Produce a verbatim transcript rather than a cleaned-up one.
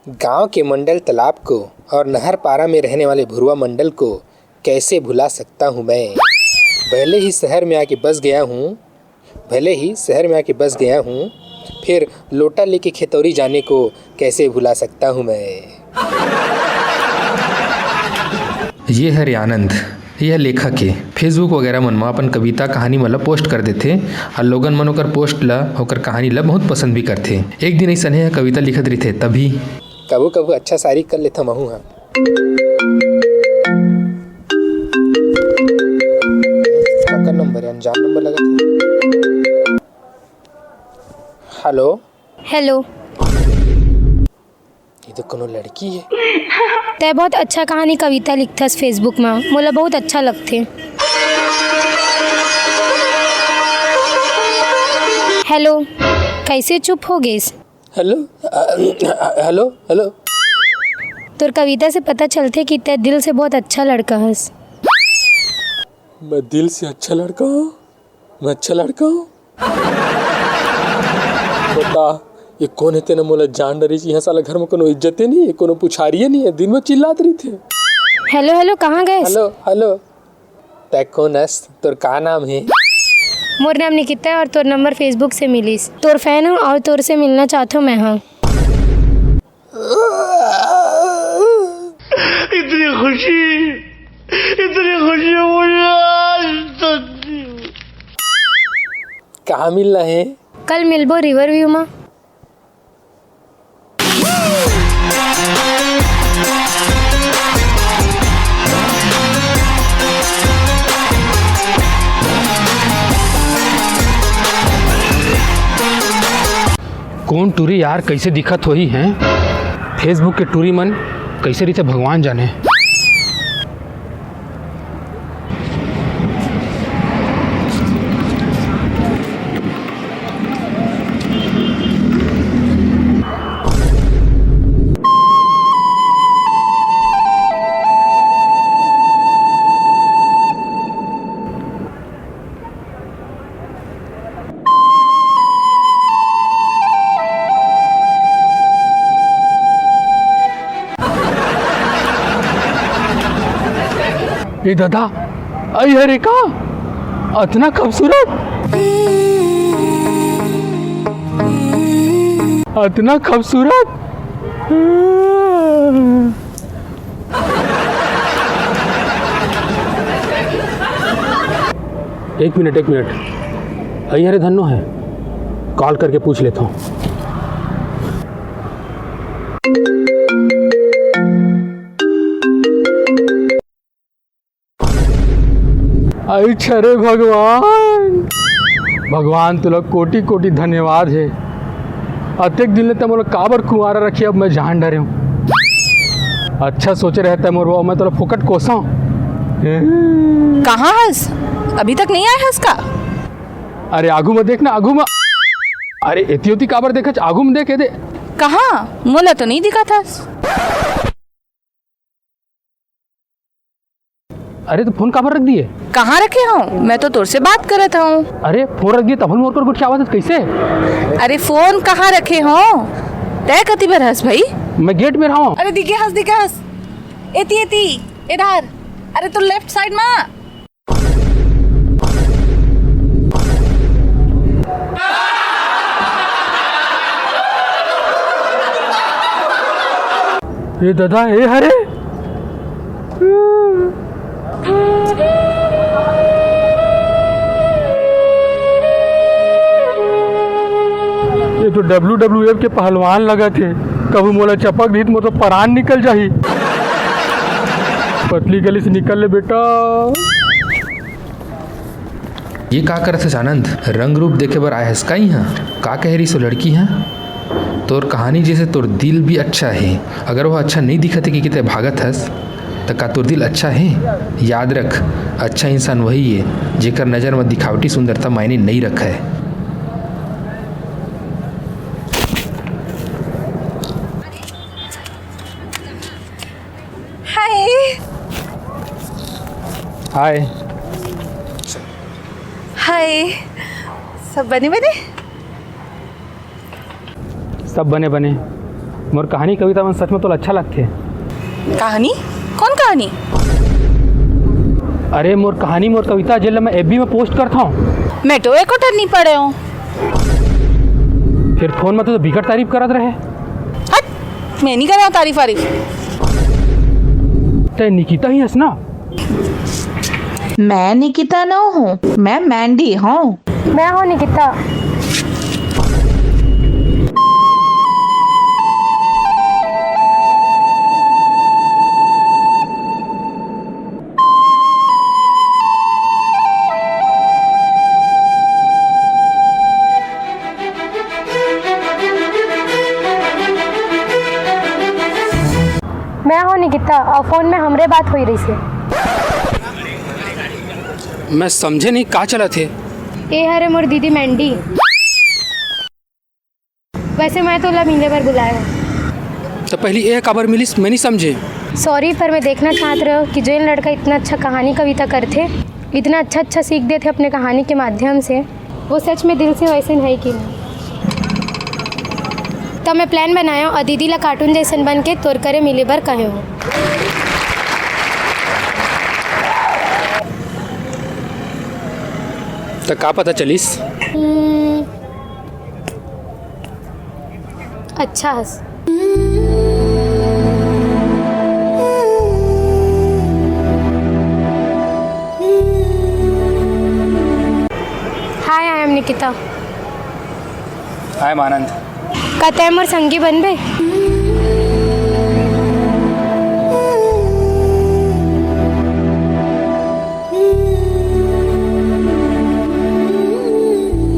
गांव के मंडल तालाब को और नहर पारा में रहने वाले भुरवा मंडल को कैसे भुला सकता हूँ मैं? भले ही शहर में आके बस गया हूँ, भले ही शहर में आके बस गया हूँ, फिर लोटा लेके खेतौरी जाने को कैसे भुला सकता हूँ मैं? ये हरे आनंद, यह लेखक हे। Facebook वगैरह मन म अपन कविता कहानी मन ल post कर देथे, अउ लोगन मन ओकर post ल, ओकर कहानी ल बहुत पसंद भी करथे। एक दिन अइसने ह कविता लिखत रहिथे, तभी कभू कभू अच्छा शायरी कर लेथव महू ह। काकर नंबर हे, अनजान नंबर लगत हे। हेलो। हेलो। ये तो कोनो लड़की हे। तै बहुत अच्छा कहानी कविता लिखथस Facebook म, मोला बहुत अच्छा लगथे। हेलो, कैसे चुप हो गेस? हेलो, अ, अ, हेलो, हेलो। तोर कविता से पता चलथे कि तै दिल से बहुत अच्छा लड़का हस। मैं दिल से अच्छा लड़का हूँ? मैं अच्छा लड़का हूँ? बता, ये कोन हे तेन मोला जान डरिस? इहाँ साला घर में कोनो इज्जते नहीं हे, कोनो पुछारिये नहीं हे, दिन में चिल्लात रहिथे। हेलो, हेलो, कहाँ गए? Hello, hello. तै कोन अस? तोर का नाम हे? मोर नाम निकिता हे और तोर नंबर Facebook से मिलिस। तोर फैन हूँ और तोर से मिलना चाहत हूँ मैं, हाँ। इतनी खुशी, इतनी खुशी मुझे आज तक नहीं हुई। कहाँ मिलना हे? कल मिलबो रिवर व्यू मा। कोन टूरी यार, कइसे दिखत होही हैं? Facebook के टूरी मन कइसे रहिथे, भगवान जाने। ए दादा, अई हरे का? अतना खूबसूरत, अतना खूबसूरत। एक मिनट, एक मिनट, अई हरे धन्नो हे, कॉल करके पूछ लेथंव। अई छरे भगवान, भगवान तोला कोटि कोटि धन्यवाद हे। अतेक दिन ले तैं मोला काबर कुंवारा रखे, अब मैं जान डरे हंव। अच्छा सोचे रहे तैं मोर बर, मैं तोला फोकट कोसंव। कहाँ हस? अभी तक नहीं आए हस का? अरे आगू में देख ना, आगू में। अरे एती ओती काबर देखत हस, आगू में देख, एदे। कहाँ? मोला तो नहीं दिखत हस। अरे, तो फोन काबर रख दिए? कहाँ रखे हंव? मैं तो तोर से बात करत हंव। अरे, फोन रख दिए, तब मोर कर गोठियावत हस, कइसे? अरे, फोन कहाँ रखे हंव? तैं कती बर हस भाई? मैं गेट में रहंव। अरे, दिखे हस, दिखे हस। एती, एती, एधार। अरे, तो लेफ्ट साइड मा। ए दादा, ए हरे। ये तो W W F के पहलवान लगत हे। कभू मोला चपक दिही त मोर तो परान निकल जाही। पतली गली से निकल ले बेटा। ये का करत हस आनंद? रंग रूप देखे बर आए हस का इहाँ? का कहे रहिस वो लड़की ह? तोर कहानी जैसे तोर दिल भी अच्छा हे। अगर वो अच्छा नहीं दिखत हे कि किते भागत हस, त का तोर दिल अच्छा हे? याद रख, अच्छा इंसान वही हे, जेकर नजर म दिखावटी सुंदरता मायने नहीं रखय। हाय। हाय। सब बने बने? सब बने बने। मोर कहानी कविता मन सच में तोला अच्छा लगथे? कहानी? कौन कहानी? अरे, मोर कहानी, मोर कविता, जेला मैं एफ बी में पोस्ट करत हूँ। मैं तो एको ठन नहीं पढ़े हूँ। फिर फोन में तो बिकट तारीफ करत रहे। हट, मैं नहीं कर रहा हूँ तारीफ वारीफ। तै निकिता ही हस ना? मैं निकिता नौ हूँ, मैं मैंडी हूँ। मैं हूँ निकिता। मैं हूँ निकिता, और फोन में हमरे बात होई रहिसे। मैं समझे नहीं, का चलत हे? ए हरे मोर दीदी मैंडी। वैसे मैं तोला मिले बर बुलाए हूँ। तो पहली ए काबर मिलिस, मैं नहीं समझे। सॉरी, पर मैं देखना चाहत रहे कि जेन लड़का इतना अच्छा कहानी कविता करथे, इतना अच्छा अच्छा सीख देथे अपने कहानी के माध्यम से, वो सच में दिल से वैसे है कि नहीं। तो मैं प्लान बनायो और दीदी ला कार्टून जैसन बन के तोर करे मिले बर कहे हूँ। तो का पता चलिस? हम्म, अच्छा हस। Hi, I am Nikita. Hi, I am Anand. का तै मोर संगी बनबे?